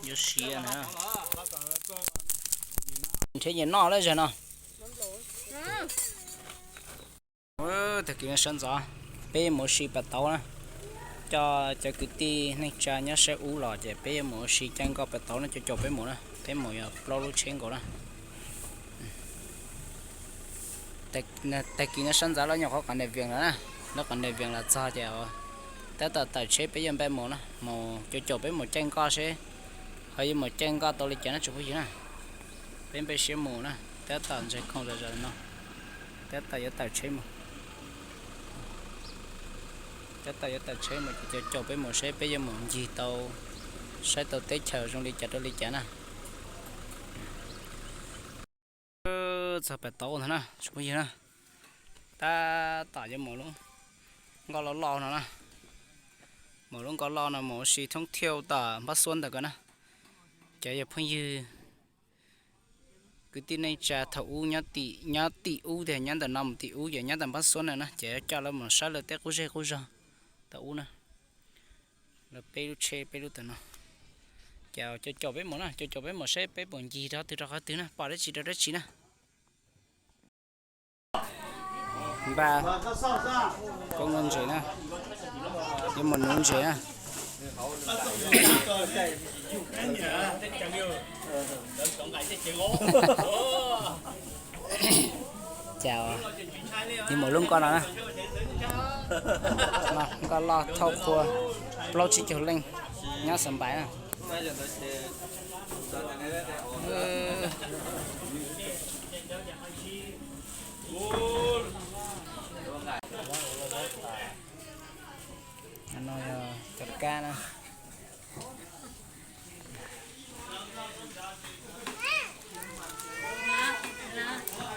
Yuav siav na. Nrhiav nyias noj lawm zaum no. Tag kis no sawv ntxov peb yuav mus ua si pas tauv na. Coj cov kwv tij neej tsa nyob sab ub los ces peb yuav mus ua si caij nkoj pas tauv na, coj caum peb mus na, peb mus yog plaub lub tsheb nkaus na. Tag kis no sawv ntxov lawv nyuam qhuav qhov ntawm Vias lawm na, lawv qhov ntawm Vias los txog ces tab tom tawm tsheb peb yuav npaj mus na, mus coj caum peb mus caij nkoj seb ho yuav mus caij nkoj tau li cas na tsoom phooj ywg na. Peb npaj siab mus na, tab tom ntsaig khoom zom zaws no, tab tom yuav tawm tsheb mus. Tab tom yuav tawm tsheb mus ces coj caum peb mus seb peb yuav mus ncig tau, saib tau teb chaws zoo li cas rau li cas na. Txog pas tauv ntag na tsoom phooj ywg na, tab tom yuav mus lub nkoj loj loj no na, mus lub nkoj loj no mus ua si thoob thiaj tom Npab Xuab ntawm ko na. Cov yog phooj ywg kwv tij neej tsa thaum ub nyob tim ub tiag, nyob ntawm no mus tim ub ces nyob tom Npab Xuab na na, ces coj lawv mus saib lawv tej qub zej qub zog tom ub na. Lawv peb lub tsheb peb lub tam no, ces coj caum peb mus na, coj caum peb mus saib peb puas ncig rau qhov twg rau qhov twg na, pom dab tsi rau dab tsi na. Npaj koob ntses na, yuav mus nuv ntses na. Cas yuav mus lub nkoj no na, nkoj loj thauj qhua plaub tsib caug leej nyob Xas Npais na. No yog cov kab na.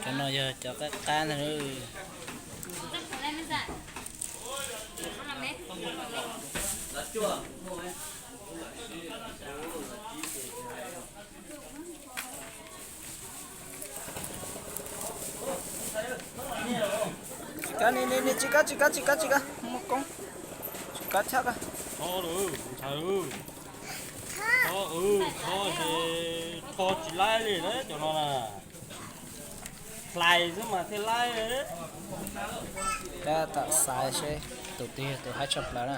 Cov no yog cov qab qab ntag. Tsis kab, tsis kab, tsis kab, tsis kab, tsis kab, muaj koob, tsis kab chab kab. Tho lawm ntxhais, tho, tho ces tho tsis laib li na cov no na. Hlais xwb mas thiaj laib. Tab tom xaiv seb tus twg yog tus haib tshaj plaws na.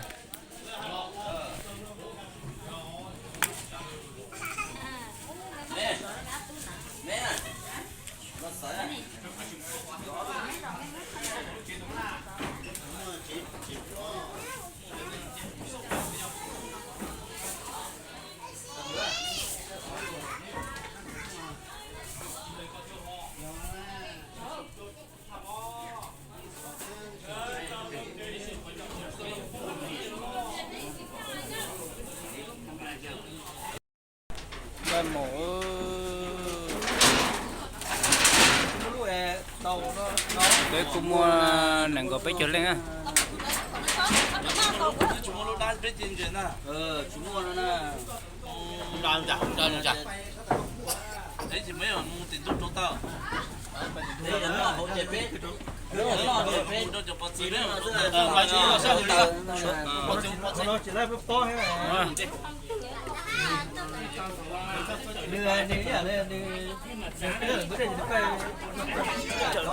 Npaj mus. Peb kuj muaj nees nkaum peb caug leej na.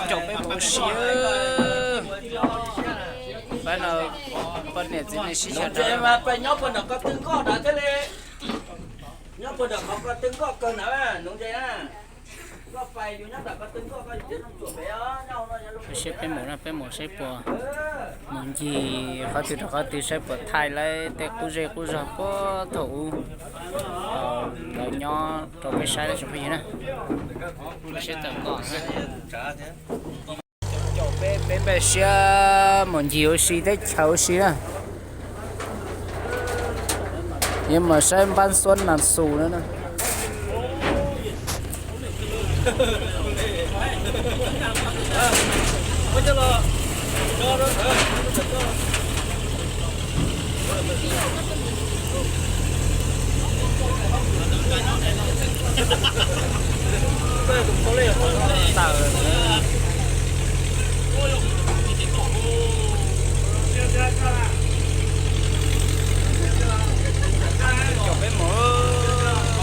Caum peb mus ua si. Pab no poj niam txiv neej sib xyaw. Nyob puag nram ko tw nkoj nrad thiaj li, nyob puag nram qhov ko tw nkoj kawg nrad nuv ntses na. Koj pais yus nyob nram ko tw nkoj koj yus thiaj zoo cuam pem os. Saib peb mus na, peb mus saib puas mus ncig qhov twg rau qhov twg saib puas thaij lawv tej qub zej qub zog puag thaum ub lawv nyob rau peb saib tsoom phooj ywg na. Saib tawm koj. Peb, peb npaj siab mus ncig ua si teb chaws ua si na. Yuav mus saib Npab Xuab Nas Xus na. Caum peb mus.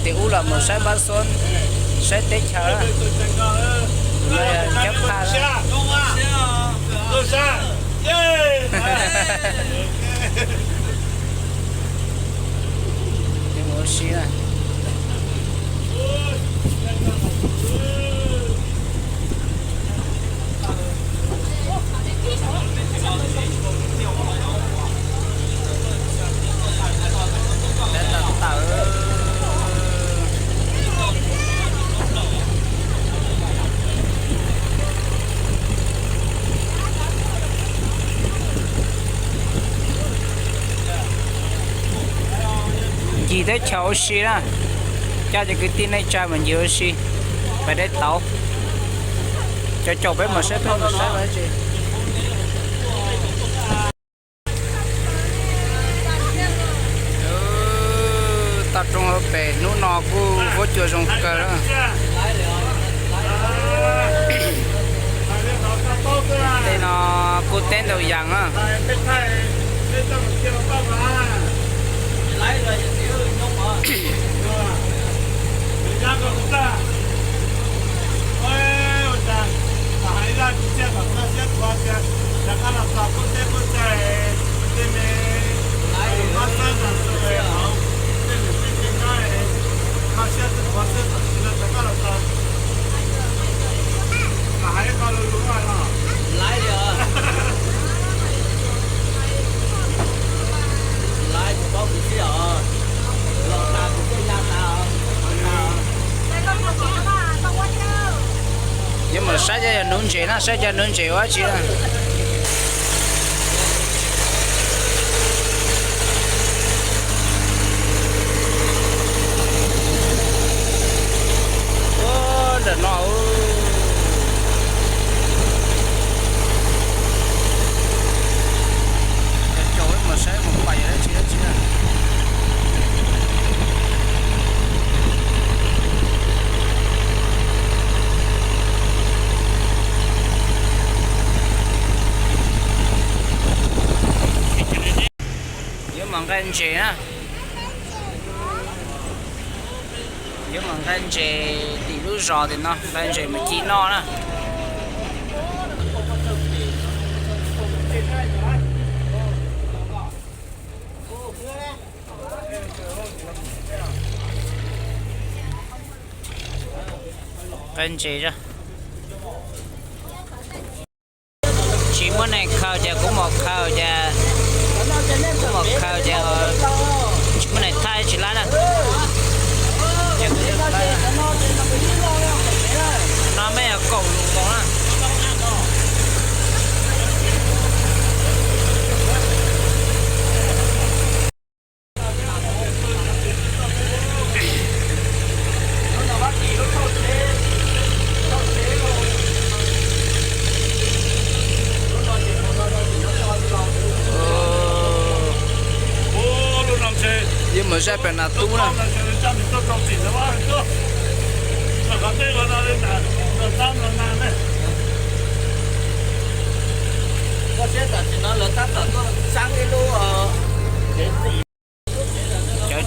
Ub los mus saib npab xob, saib teb chaws, cov pha. Ncig teb chaws ua si na, coj cov kwv tij neej tsa mus ncig ua si, pais deb tauv, cov caum peb mus saib peb mus saib dab tsi. Toj roob hauv pes hnub no kuj huab cua zoo kawg na. Tej no kuj teb ntau yam na. Yuav mus saib cov nuv ntses na, saib cov nuv ntses ua dab tsi na. Ntawm no, cov caum mus saib mus pais yog dab tsi dab tsi na. Yuav mus nqa ntses na. Yuav mus nqa ntses tim lub zos tim no, nqa ntses mus ci noj na. Nqa ntses. Tsis muaj neeg khaws ces kuv mus khaws ces, kuv mus khaws ces tsis muaj neeg thaij tsis laib na. No mej yog kaum lus nkaus na. Yuav mus saib pem Nas Tub na. Cov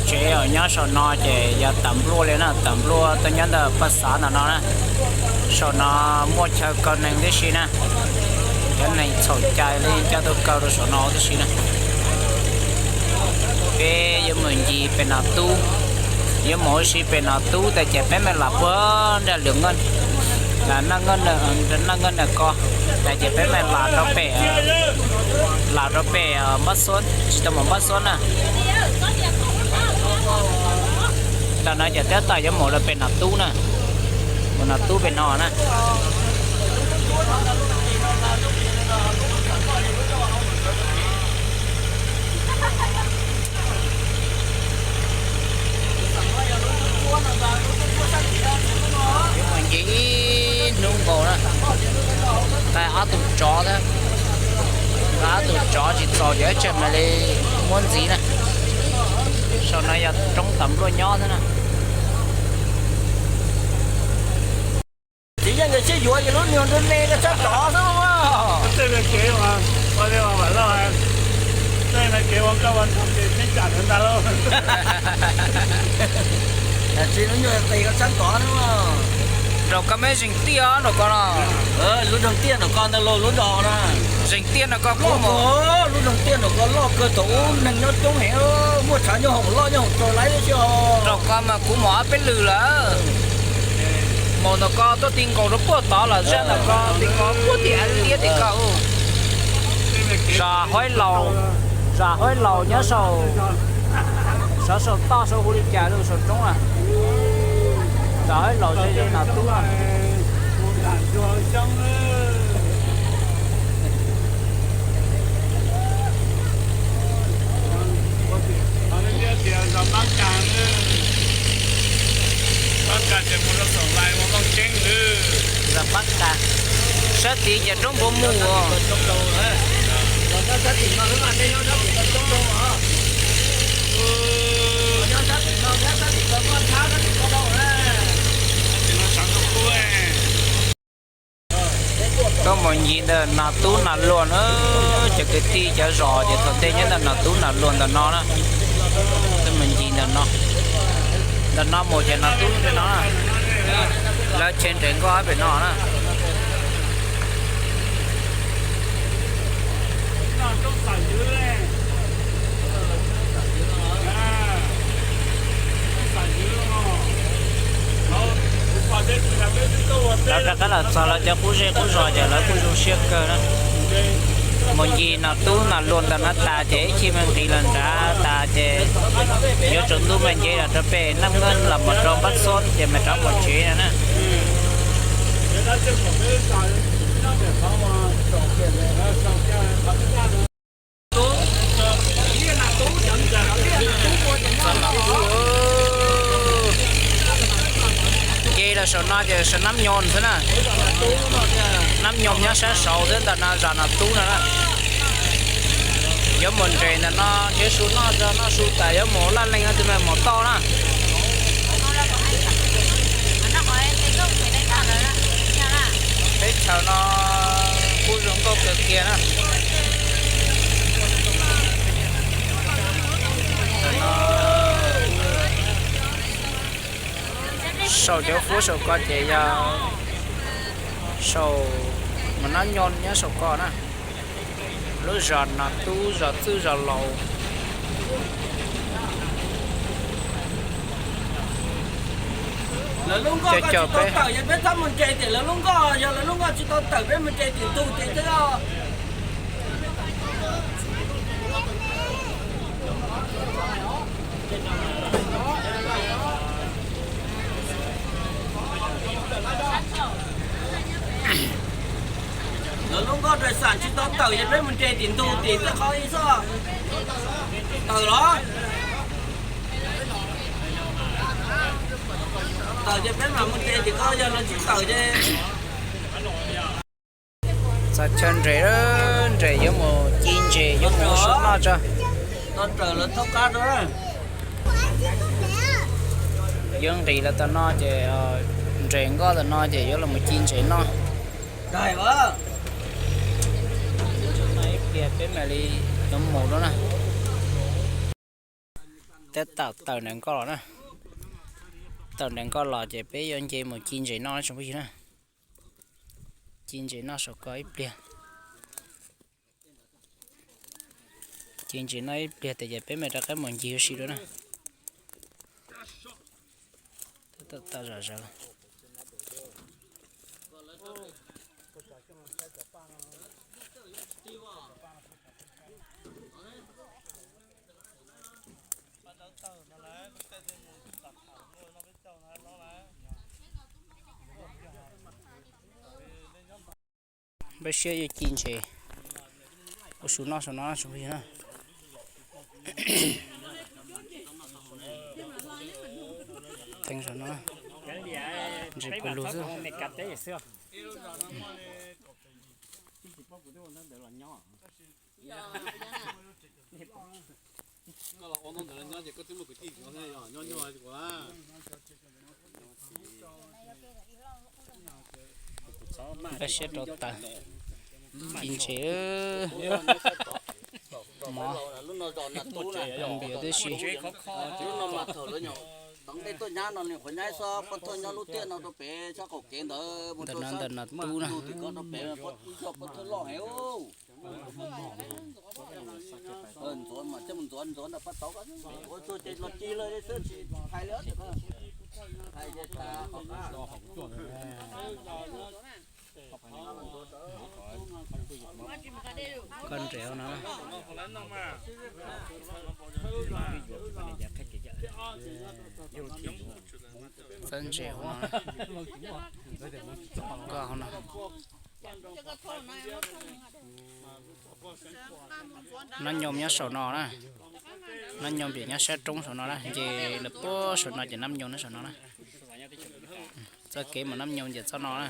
tsev uas nyob saum no ces yog tas npluaj li na, tas npluaj tuaj nyob ntawm paj xav ntawm no na. Saum no muaj chaw kaw neeg tib si na. Cov neeg txhaum cai li coj tuaj kaw rau saum no tib si na. Peb yuav mus ncig pem Nas Tub, yuav mus ua si pem Nas Tub tas ces peb mam lam puag nram lwm, naj naj naj ko tas ces peb mam lam rau pem, lam rau pem Npab Xuab, tsis tau mus Npab Xuab na. Tam no ces tab tom yuav mus rau pem Nas Tub na, mus Nas Tub pem no na. Yuav mus ncig ib hnub nkaus na, nqa ob tug tsov thiab, nqa ob tug tsov tsis txaus ces tseg mam li muab ntxiv na. Saum no yog roob tas npluaj nyob thiab na. Txiv yeej nkawd sib yuav ces lub niag nrog ne ko tshaj tsov xwb mas. Tej me kev, tej me kev ua nkauj ua nraug ces tib tsam ntawd ntag lauj. Tsis, lub nyuag qis ko tshab tod no. Nraum ko mas zeeg tiaj nraum ko no. Lub doog tiaj nraum ko ntag lauj, lub zos na. Zeeg tiaj nraum ko loj, lub doog tiaj nraum ko loj kawg, thaum ub neeg nyob coob heev, muaj tshav nyob hoom loj nyob hoom tsaus lawm xwb. Nraum ko mas kuv mus ob peb lwm lawm. Mus ntawm ko tuaj ti nkaus rau puag tod lawm, zaj ntawm ko ti nkaus puag tim av liab tim ko. Zos Huaib Laus, zos Huaib Laus nyob saum, saum, saum toj saum hu li cas lawm, saum roob a. Zos Huaib Laus ze ze Nom Tub na. Zos Pab Kas, sab tid ces roob Npua Mus. Tuaj mus ncig ntawm Nom Tub Nom Luas na, cov kwv tij cov zos ces thaum ntej nyob ntawm Nom Tub Nom Luas ntawm no na. Tuaj mus ncig ntawm no, ntawm no mus ces Nom Tub pem no, lawv chev nres nkoj pem no na. Lawv rov qab los txog lawv cov qub zej qub zos ces lawv kuj zoo siab kawg na. Mus ncig Nom Tub Nom Luas ntawm no tas ces ib chim me nqis los nrad tas ces yuav tsaus ntuj me nce los rau pem Naj Nkeeb los mus rau Npab Xob ces mam rov mus tsev no na. Nce los saum no ces saum Nab Nyoos xwb na. Nab Nyoos nyob sab saud xwb, ntawm no zos Nom Tub no na. Yuav mus nres ntawm no, nrhiav su noj tso, noj su tas yuav mus laj leej no tus me mus toj na. Teb chaws no kuj zoo nkauj kawg kiag na. Saum cov huab saum ko ces yog saum mas Nab Nyoos nyob saum ko na. Lub zos Nom Tub, zos Txwj, zos Laus. Lawv lub nkoj tsis tau tawm ces peb txhob mus nres tim lawv lub nkoj, yog lawv lub nkoj tsis tau tawm peb mus nres tim ntug ces twb Lawv lub nkoj rais xam tsis tau tawm ces peb mus nres tim ntug tim tej qhov ib xwb. Tawm los? Tawm ces peb mam mus nres tim ko, yog lawv tsis tawm ces txog chaw nres, nres yuav mus ci ntses, yuav mus ua su noj tso. Tau raws lawv thaub qab rau. Yuav nqis los tam no ces nres nkoj tam no ces yuav los mus ci ntses noj. Ib pliag peb mam li yuav mus lawm na. Tab tom tawm nres nkoj los na. Tawm nres nkoj los ces peb yuav nce mus ci ntses noj tsoom phooj ywg na. Ci ntses noj saum ko ib pliag. Ci ntses noj ib pliag tas ces peb mam rov qab mus ncig ua si dua na. Tab tom zom zaws. Npaj siab yuav ci ntses ua su noj saum no tsoom phooj ywg na. Theej saum no, ntses puv lug xwb. Npaj siab rau taws ci ntses mov npias tib si. Ntej tuaj nyab no li qhov nyab xwb, pob thawj nyob lub tiaj no rau pem sab qaum kev ntawd mus rau sab ntug tim ko rau pem pob thawj loj heev. Ntxuav mas coj mus ntxuav ntxuav ntawm paj tauv, ntxuav txog ces los ci lawm xwb tsis hais li. Hais ces tas. Koj nres hauv no. Txawb ntses hauv no. Koj hauv no. Nab nyoos nyob saum no na. Nab nyoos pem nyob sab roob saum no na, ces lawv puag saum no ces nab nyoos nyob saum no na. Txoj kev mus nab nyoos ces txoj no na.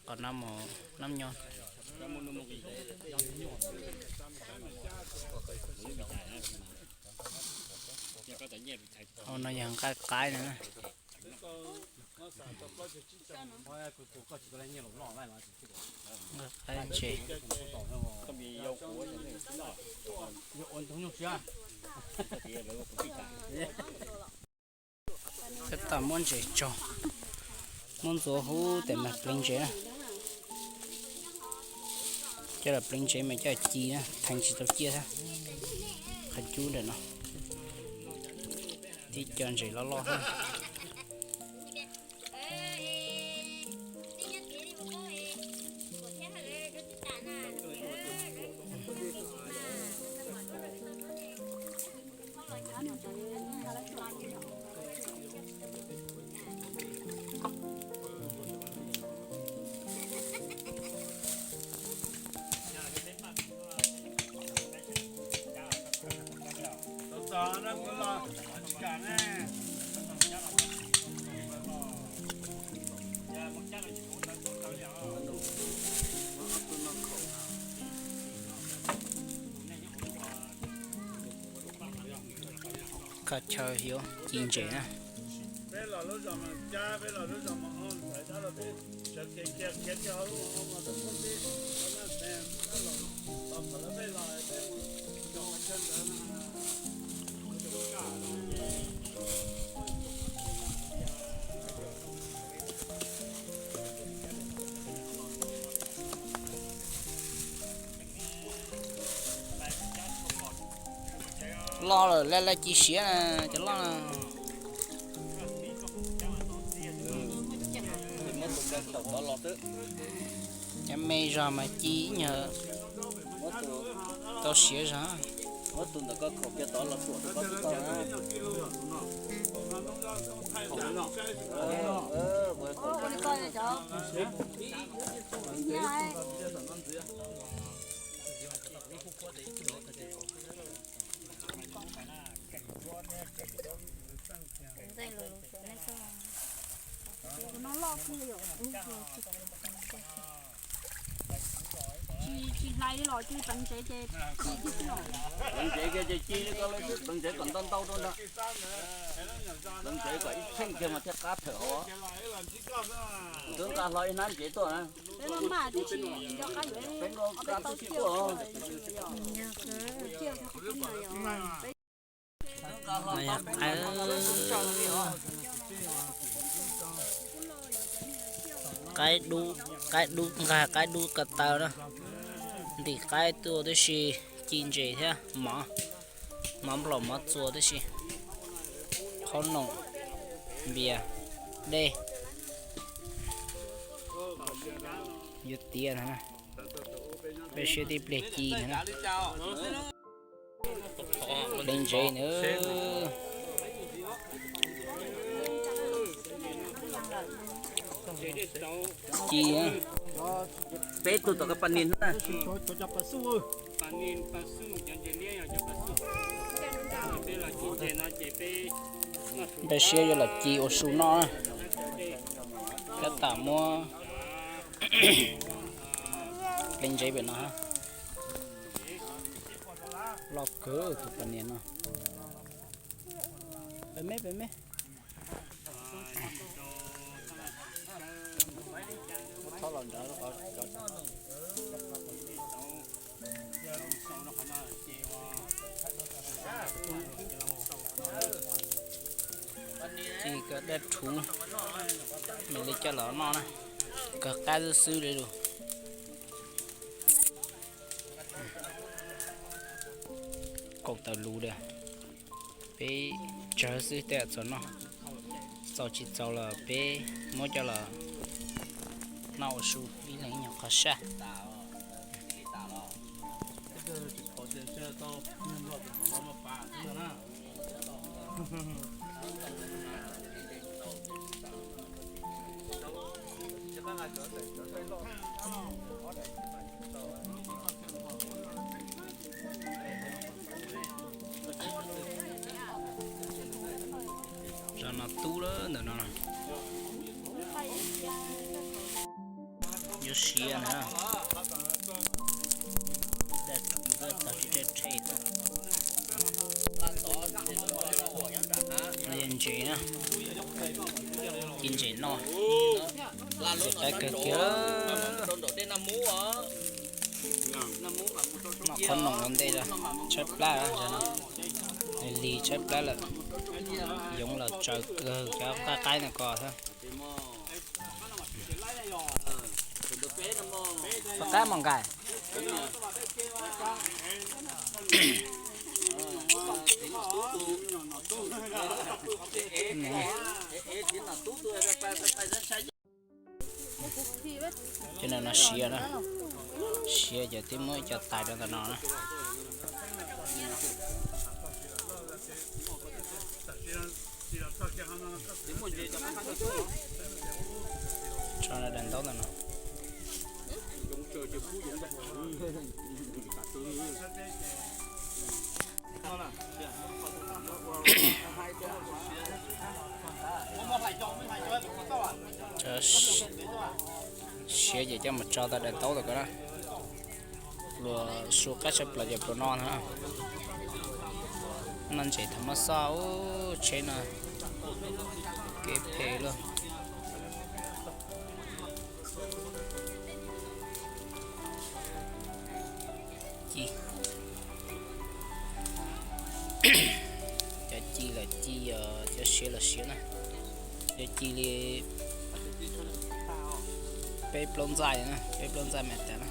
Qhov no mus nab nyoos. Hauv no yog nqaij qaib no na. Nqaij qaib ntses. Tab tom muab ntses tsog, muab ntxuav huv tes mas pleev ntses na. Coj los pleev ntses mas coj ci na, theej tsis tau ciaj thiab. Qhov cub ntawm no, tib co ntses loj loj thiab. Kho chaw yuav ci ntses na. Loj lawm, laj laj ci siav na, cov loj na. Muab tus khaum tod los xwb. Cov me zog mas ci ib nyuag tau siav zog. Muab tus ntawm koj khaum kiag tod los tuam rau koj tsis tau na. Tsis hlais li los ci, pleev ntsev ces ci, pleev ntsev kiag ces ci li ko lawm xwb, pleev ntsev kom ntau ntau rau ntag. Pleev ntsev kom ib tsheej kiag mas thiaj qab thawm hauv. Twb nqa hlo ib hnab ntsev tuaj na. Peb nqa tib si tuaj. Qaib, qaib dub, qaib dub nqag, qaib dub ko taw na. Ntim qaib tuaj tib si, ci ntses thiab mov, mov nplaum mov txuas tib si, qhob noom, npias, dej. Yuav tiav no, peb siab tib pliag ci no. Pleev ntsev na. Ci, peb tug tom koj pas nis na. Npaj siab yuav los ci ua su noj na. Tab tom muab pleev ntsev pem no. Loj kawg tus pas nias no. Pem me, pem me. Dab rhuv, mam li coj los noj na, kawg qab xwb xwb li lus. Kaum tawm lus li, peb tsawg xwb tej zaum txaus noj, txaus tsis txaus los peb muab coj los noj ua su ib leeg ib nyuag qhov saj. Zos no tub lawm ntawm no. Yuav siav na. Dab rhuv tag sib rhe rhe. Ntses na, ci ntses noj, ntses qaib kawg kiag. Noj qhob noom ua ntej, tshaib plab, lig tshaib plab lawm. Yoov los tsaws kawg cov nqaij qaib no ko xwb. Rov qab mos nkaim. Cov no siav na, siav ces twb muab ib co tais rau ntawm no na. Tso daim ntaub ntawm no. Siav ces coj mus tso tau daim ntaub ntawm ko na. Pluas su qaib tshaj plaws ces pluas no na. Noj ntses thaum mab xoj ub tsheb no kev phem luaj. Ci, cov ci los ci, cov siav los siav na. Cov ci li peb plaub ntxaij na, peb plaub ntxaij me tas na.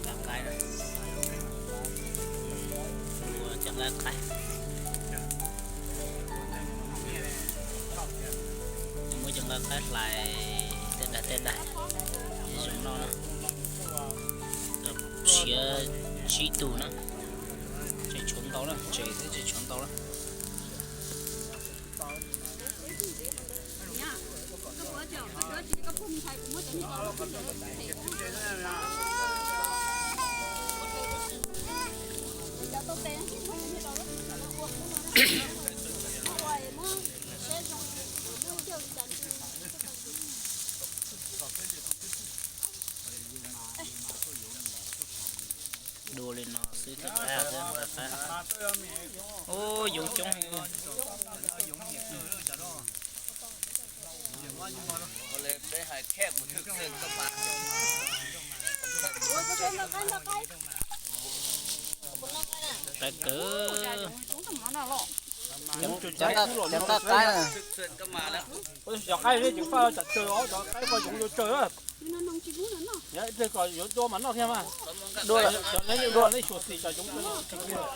Nqa qaib, ua cov nqaij qaib, muab cov nqaij qaib hlais tej daim tej daim, zoo noj na. Siav tsib tug na, tseem tshuav ntau na, tseem thiab tseem tshuav ntau na. Dua li no xwb thiaj qab thiab nqa qab. Ub, yoov coob heev. Qaib kawg. Cov nqaij qaib na. Cov qaib tseem faj tsam tsawg os, cov qaib ko yoov yuav tsawg. Ib pliag kom yuav dua mas noj thiab mas. Dua, cov neb dua neb xyuas xim tsam yoov.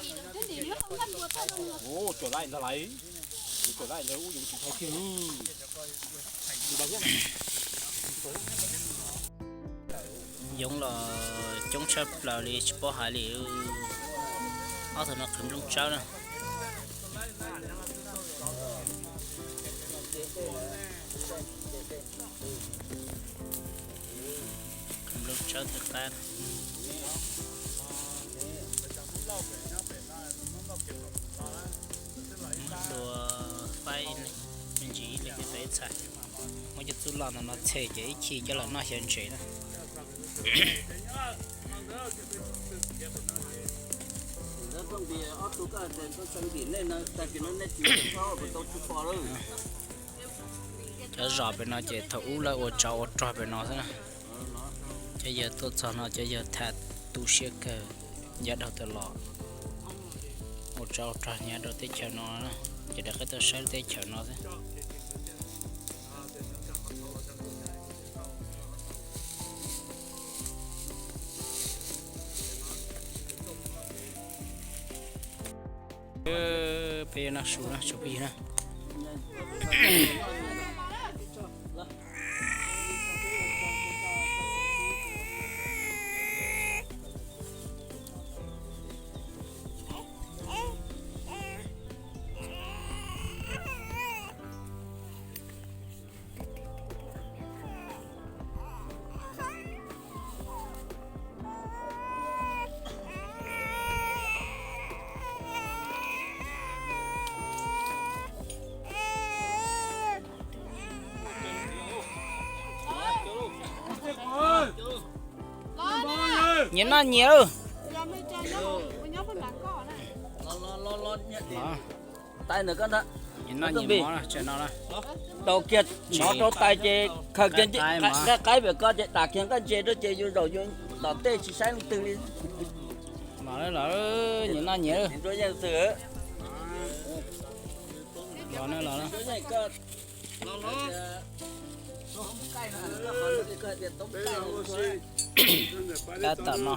Ua, cov laij ntag lais, cov laij ntag ub, yoov tsis thaiv kiag. Yoov los coob tshaj plaws li tsis paub hais li. Ob tug no qhwv nplooj tsawb na. Qhwv nplooj tsawb thiab qab. Muab dua faib me ntsis ib leeg thiab peb txhais. Muab cov txuj loj ntawm no txhem ces ib chim coj los noj xyaw ntses na. Cov zos pem no ces thaum ub lawv ua tsov ua rog pem no xwb na. Cov yawg tuaj txog no cov yawg tham tu siab kawg, yav dhau tas los ua tsov ua rog nyob rau teb chaws no, ces rov qab tuaj saib teb chaws no xwb. Peb yuav noj su na tsoom phooj ywg na. Nyias noj nyias. Tais ntawm koj ntag. Nyias noj nyias mov tsam no na. Daus kiag hnov rau tais ces khaws kiag nqaij qaib pem ko ces dam kiag nqaij ntses rau ces yus zaum yus tom tej tsis saib leej twg li. Los lawm, nyias noj nyias. Los na los na. Tab tom no,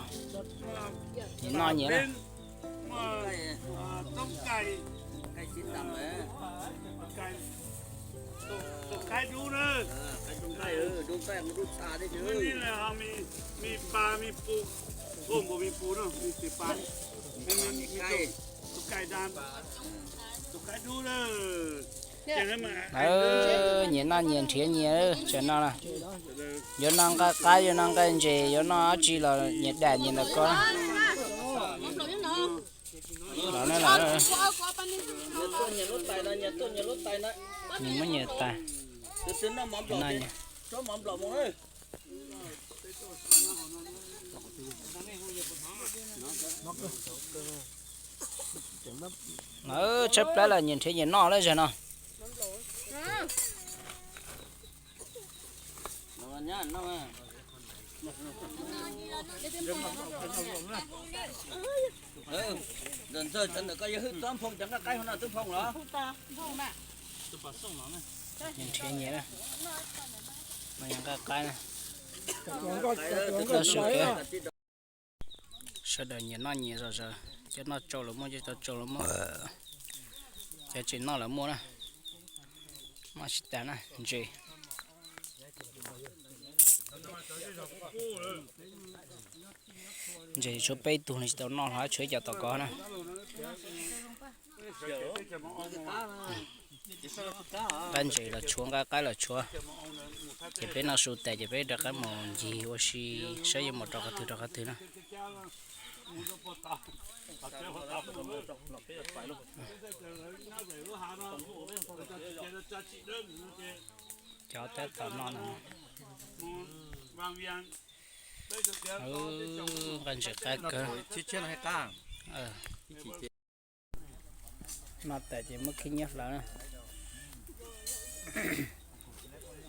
nyias noj nyias na. Nyias noj nyias nrhiav nyias tsam no na. Yuav noj nqaij qaib yuav noj nqaij ntses yuav noj dab tsi los nyias dam nyias ntawm ko. Los na los. Nyias muab nyias tais. Tshaib plab lawm nyias nrhiav nyias noj lawm zaum no. Ntxawg ntxawg cov ntawm ko yog hwj txob nphoo cov nqaij qaib hauv no twb nphoo los? Nyias nrhiav nyias na. No yog nqaij qaib na. Sawv daws nyias noj nyias zom zaws, cov noj tsau los muaj, cov tsis tau tsau los muaj, cov tsis noj los muaj na. Noj tsis tas na, ntses. Ntses tshuav peb tug no tsis tau noj hlo, tshuav ib co tom ko na. Nqaij ntses los tshuav, nqaij qaib los tshuav, ces peb noj su tas ces peb rov qab mus ncig ua si saib yuav mus rau qhov twg rau qhov twg na. Cov tab tom no na. Nqaij ntses qab kawg. Noj tas ces muab khib nyiab hlawv na.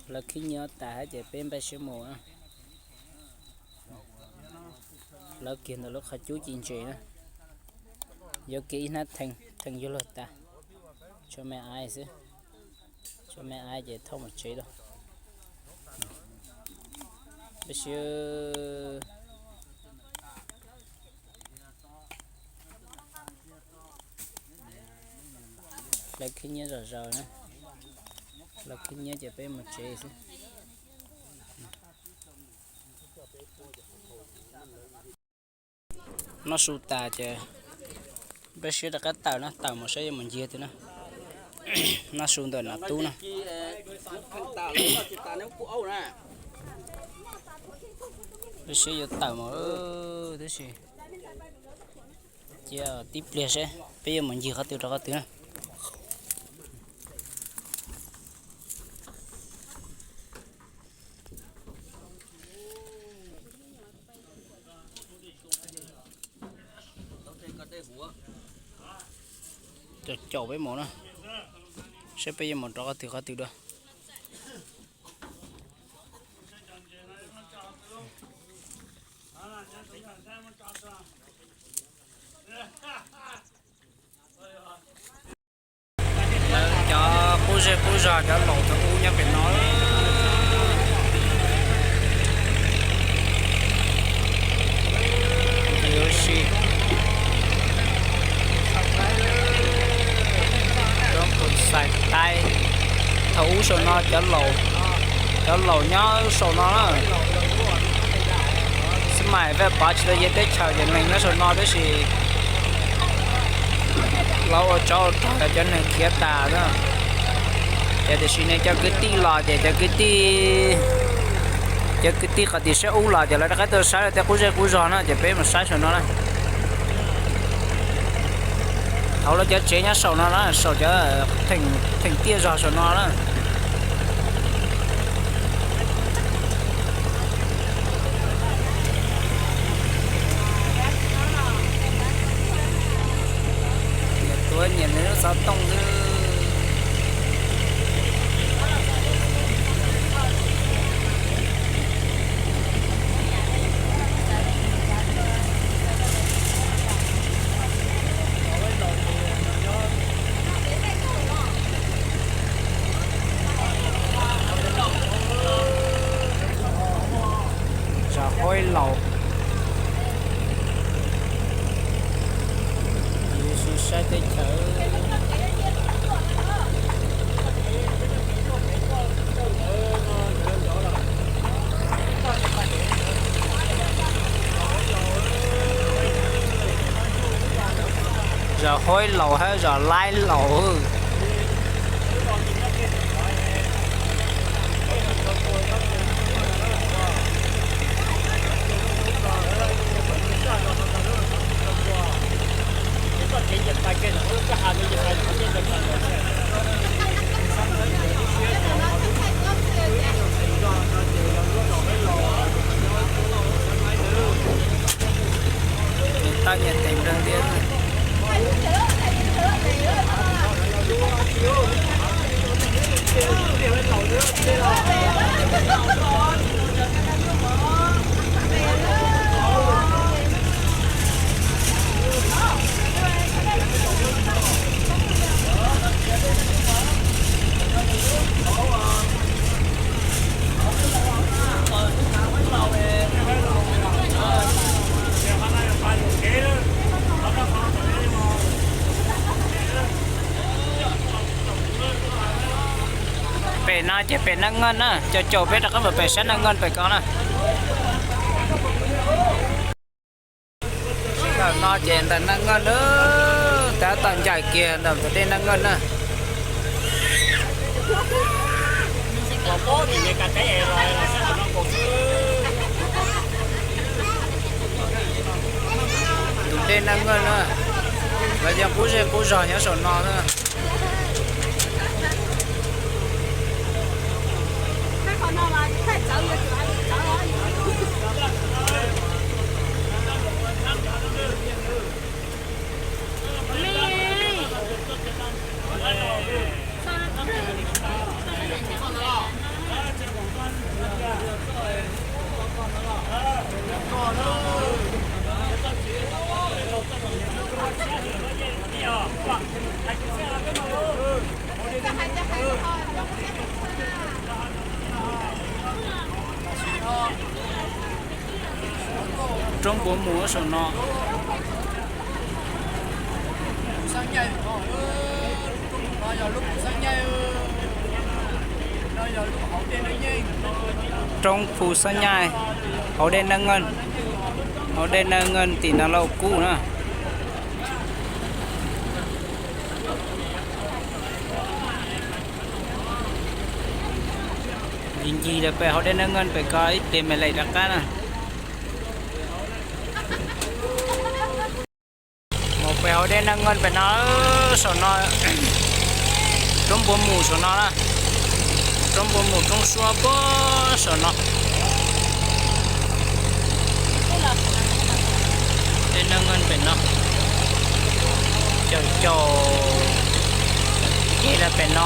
Hlawv khib nyiab tas hab ces peb npaj siab mus na. Hlawv kiag ntawm lub qhov cub ci ntses na. Yuav kiag ib hnab theej, theej yuav luag tas. Tshuav me aiv xwb. Tshuav me aiv ces thauj mus tsev lawm. Peb sib hlawv khib nyiab zom zaws na. Hlawv khib nyiab ces peb mus tsev xwb. Noj su tas ces peb sib rov qab tawm na, tawm mus saib yuav mus ncig twg na. Noj su ntawm Nam Tub na. Peb sib yuav tawm mus tib si, cia tib pliag seb peb yuav mus ncig qhov twg rau qhov twg na. Caum peb mus na, saib peb yuav mus rau qhov twg qhov twg dua. Lawv cov qub zej qub zog cov laus cov ub nyob pem no. Ua si, cov pus xais taib thaum ub saum no, cov laus nyob saum no na. Xib mais Vaj Pov tsis tau yog teb chaws ces neeg nyob saum no tab sis lawv ua tsov ua rog los cov neeg khiav tas na. Ces tiam sis ne cov kwv tij los ces cov kwv tij, cov kwv tij qhov tim sab ub los ces lawv rov qab tuaj saib lawv tej qub zej qub zog no ces peb mus saib saum no na. Hauv lawv cov tsev nyob saum no na, saum cov theem tiaj zog saum no na. Nyias tuav nyias lub xov tooj xwb. Zos Huab Laus, saib teb chaws. Zos Huab Laus hab zos Laib Laus. Nyias tau nyias tes nrog tias. Pem no ces pem Naj Ngeej na, caum caum peb rov qab mus pem sab Naj Ngeej pem ko na. Sij hawm no ces ntawm Naj Ngeej na, tab tom ncaim kiag ntawm tus dej Naj Ngeej na. Tus dej Naj Ngeej na, lawv yeej qub zej qub zog nyob saum no na. Roob puas mus saum no. Roob Phu Xab Nyaij, hauv dej Naj Ngeej, hauv dej Naj Ngeej tim no Lauj Kub na. Ncig ncig lawm pem hauv dej Naj Ngeej pem ko ib pliag mam li rov qab na. Mus pem hauv dej Naj Ngeej pem no, saum no, roob puas mus saum no na, roob puas mus roob suab puag saum no. Dej Naj Ngeej pem no, caum caum Ces rau pem no,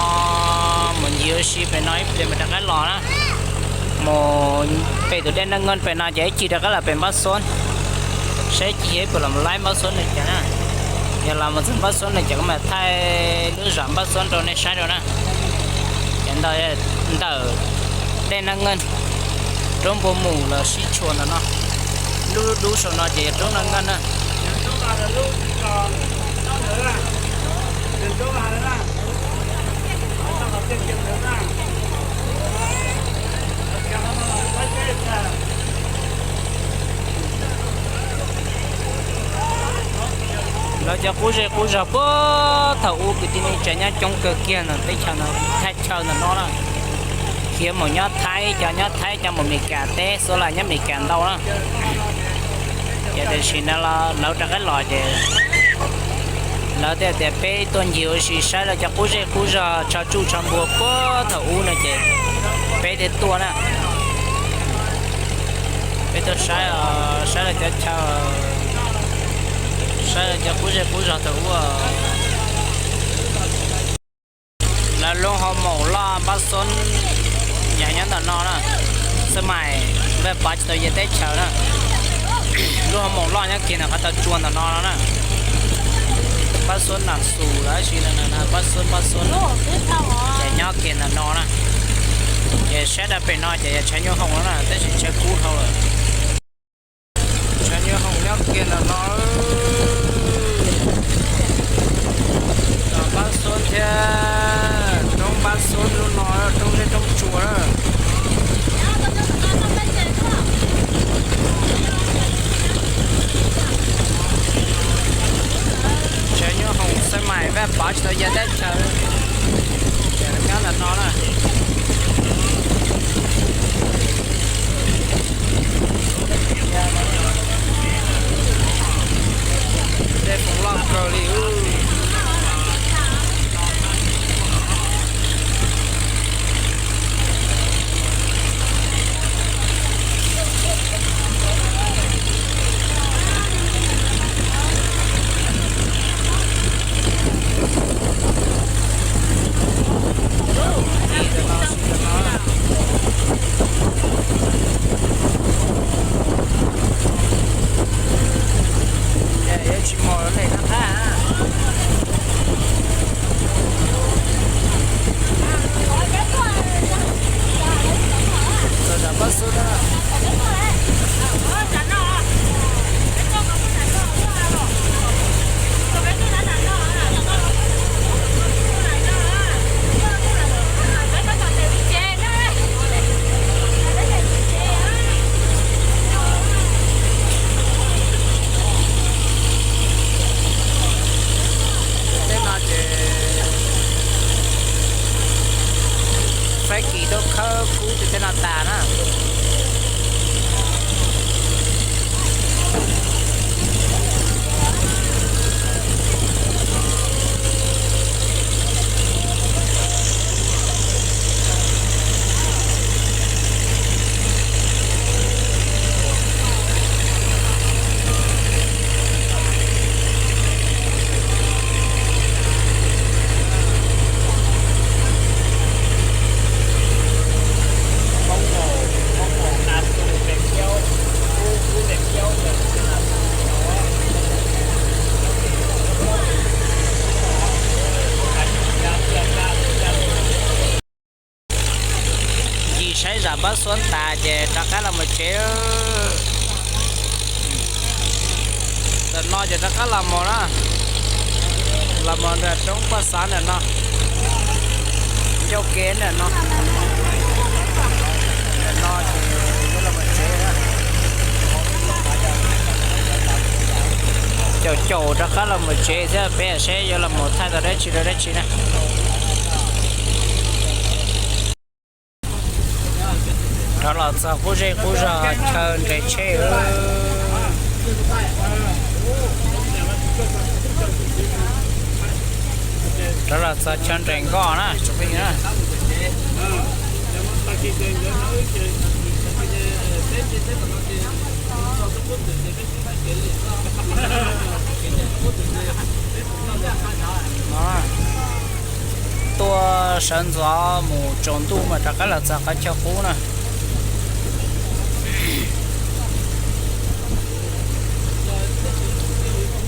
mus ncig ua si pem no ib pliag mam rov qab los na. Mus pem tus dej Naj Nkeej pem no ces ib chim rov qab los pem Npab Xoob, saib ib chim puas los laib Npab Xoob li cas na. Yog los mus txog Npab Xoob li ces kuv mam thaij lub zos Npab Xoob rau nej saib rau na. Ces ntawm dej Naj Nkeej, roob Npua Mus los sib tshuam ntawm no. Lub dub saum no ces yog roob Naj Nkeej na. Lawv cov qub zej qub zog puag thaum ub kwv tij neej tsa nyob coob kawg kiag ntawm teb chaws no, thaj chaw ntawm no na. Khiav mus nyob Thaib, cov nyob Thaib cov mus Amelikas teb, Suav Lais nyob Amelikas ntau na. Ces tam sim no lawv rov qab los ces lawv thiaj tias peb tuaj ncig ua si saib lawv cov qub zej qub zog tsho tsuj tsho npua puag thaum ub no ces peb thiaj tuaj na. Peb tuaj saib, saib lawv cov chaw, saib lawv cov qub zej qub zog thaum ub. Lawv lub hoo maum loj Npab Xoob yog nyob ntawm no na, xab mais vaj pov tsis tau ya teb chaws na. Lub hoo maum loj nyob kiag ntawm qhov tau tsua ntawm no no na. Npab Xoob Nam Xus los sis Npab Xoob, Npab Xoob ces nyob kiag ntawm no na. Ces saib rau pem no ces yog tshav nyuj hoom no na, tab sis tshav kub dhau lawm. Tshav nyuj hoom nyob kiag ntawm no. Npab Xoob thiab roob Npab Xoob lub no, roob zeb roob tsua na. Tshav nyuj hoom xab mais vaj pov tsis tau ya teb chaws, ces nyob ntawm no na. Dej foom loj kawg li. Tsis mus lawm ne, no qab. Txog nram Npab Xub na. Tej no ces Fab Kis tuaj khawb kub ces tej no tas na. Ncig saib zam Npab Xuab tas ces rov qab los mus tsev. Ntawm no ces rov qab los mus na, los mus nram roob Paj Xav ntawm no, ncauj kev ntawm no. Ntawm no ces yuav los mus tsev. Caum caum rov qab los mus tsev thiab peb seb yuav los mus thaij tau dab tsi rau dab tsi na. Rov los txog qub zej qub zog chaw nres tsheb. Rov los txog chaw nres nkoj na. Sawv ntxov mus tsaus ntuj mas rov qab los txog qhov chaw qub na.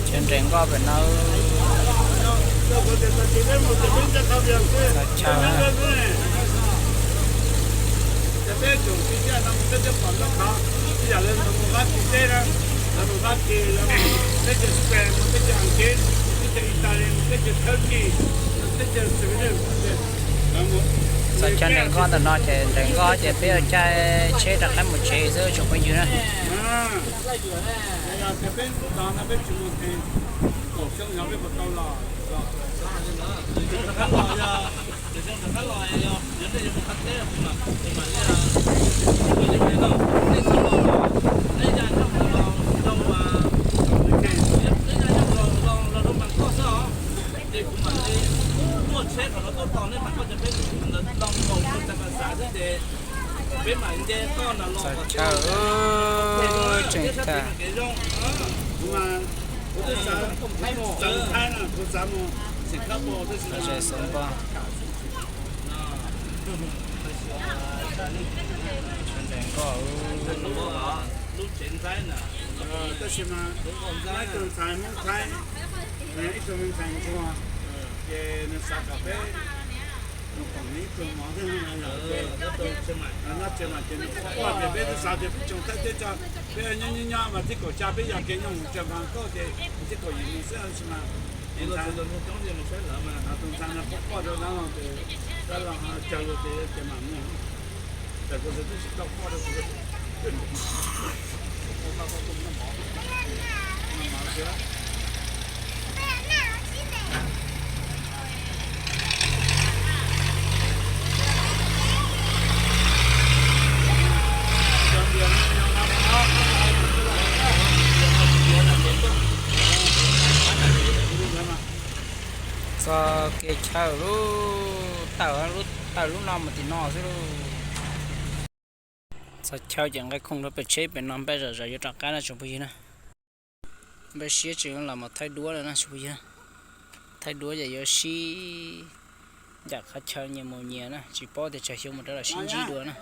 Chaw nres nkoj pem no. Txog chaw na. Txog chaw nres nkoj ntawm no ces nres nkoj ces peb yuav caij tsheb rov qab mus tsev xwb tsoom phooj ywg na. Txog chaw, tseem tag. Xov npoj. Nres nkoj. Tab sis mas ib tug ntxhais Hmoob Thaib, ib tug me ntxhais Nplog, ces nws xav kom peb mus koom nws ib tug mov thiab no ces, nyob tsev mas ces nws quaj quaj ces peb twb xav tias peb tsoom Thaib teb chaws peb nyob nyob nyob mas thib kaum xya peb yog kev nyob mus tsev npas koj ces thib kaum yim mus xwb tab sis mas tus ntxhais no quaj quaj rau dab los ces dab los caw los ces ces mam mus. Ces kuv twb tsis tau quaj rau kuv. Txog kev chaw lub tawm, lub tawm lub no mus tim no xwb lauj. Txog chaw ces nqaij khoom rau pem tsheb pem no npaj zom zaws yuav rov qab na tsoom phooj ywg na. Npaj siab tseem los mus thaij duab lawm na tsoom phooj ywg. Thaij duab ces yuav sib ncaim qhov chaw nyias mus nyias na, tsis paub tias tsam xyov mus rau los sib ntsib dua na.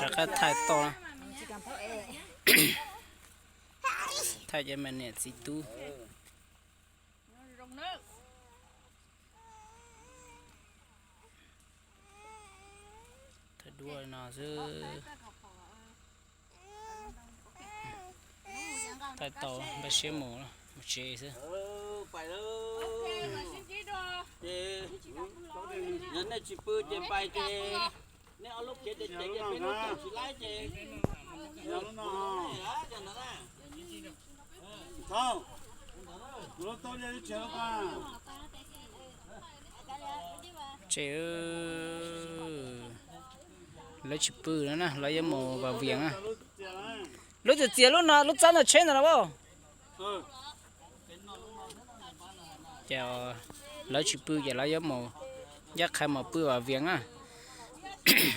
Rov qab thaij toj, thaij cov me niam txiv tub. Thaij duab no xwb. Thaij tau npaj siab mus, mus tsev xwb. Yog nej tsis pw ces pais ces nej ob lub kev ces ces peb lub tsis laib ces Tsev, lawv tsis pw no na, lawv yuav mus vas vias na. Lub txias txias lub no, lub txab ntawm tsheb ntawd los as. Ces lawv tsis pw ces lawv yuav mus, ncaj qha mus pw vas vias na.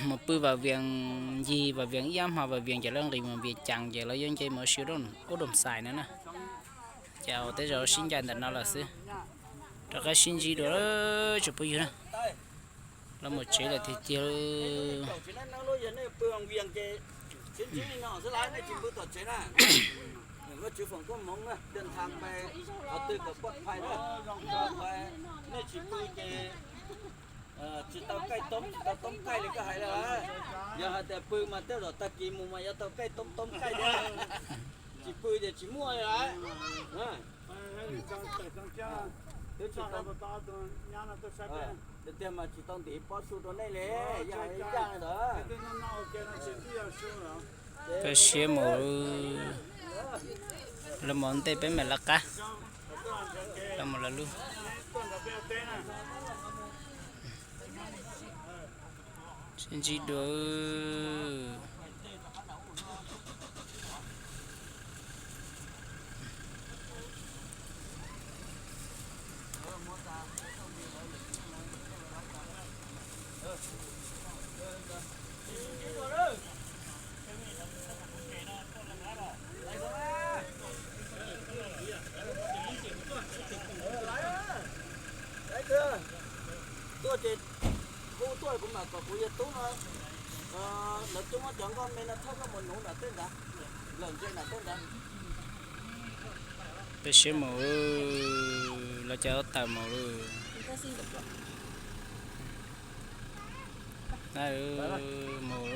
Mus pw vas vias ncig, vas vias ib ob hmo vas vias ces lawv nqis mus Vias Cas ces lawv yuav nce mus ua si ub Doo Xais no na. Ces ua tej zaum sib ncaim ntawm no lawm xwb. Rov qab sib ntsib dua tsoom phooj ywg na. Lawv mus tsev lawm tiag tiag. Nej tsis pw ces tsis tau kaij toob, tsis tau toob kaij li koj hais lawm. Yog hais tias pw mas tej zaum tag kis mus mas yuav tau kaij toob toob kaij thiab. Tsis pw ces tsis muaj li lawm. Twb tsis tau, tiag tiag mas tsis tau ntim pob su rau nej li, yog hais li ncaj li ntawd. Peb siab mus. Los mus ntej peb mam lawv qab. Los mus lawv lub. Sib ntsib dua. Tuaj ces hu tuaj kuv mam kom kuv yawg tub no, lawv twb muab cov nkoj me no thauj koj mus nuv nram tej ntawd, lawm ntse nram tej ntawd. Peb siab mus, lawv cov tawm mus lawm. Mus,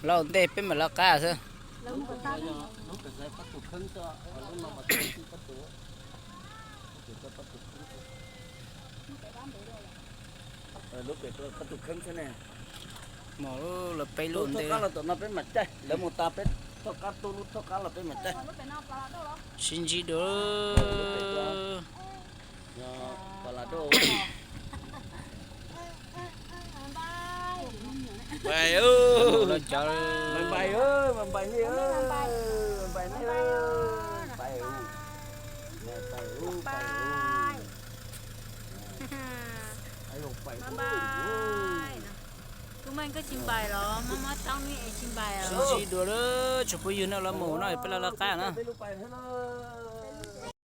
los ntej peb mam lawv qab xwb. Mus lawv peb lub ntej. Lawv mus tas peb thauj qab tu lub thauj qab los peb mam caij. Sib ntsib dua. Npais, npais, npais, npais, npais, npais. Kuv mas koj tsis npais los muab muab tau ne es tsis npais os. Sib ntsib dua lawm, tsoom phooj ywg no los mus no peb los lawv qab na.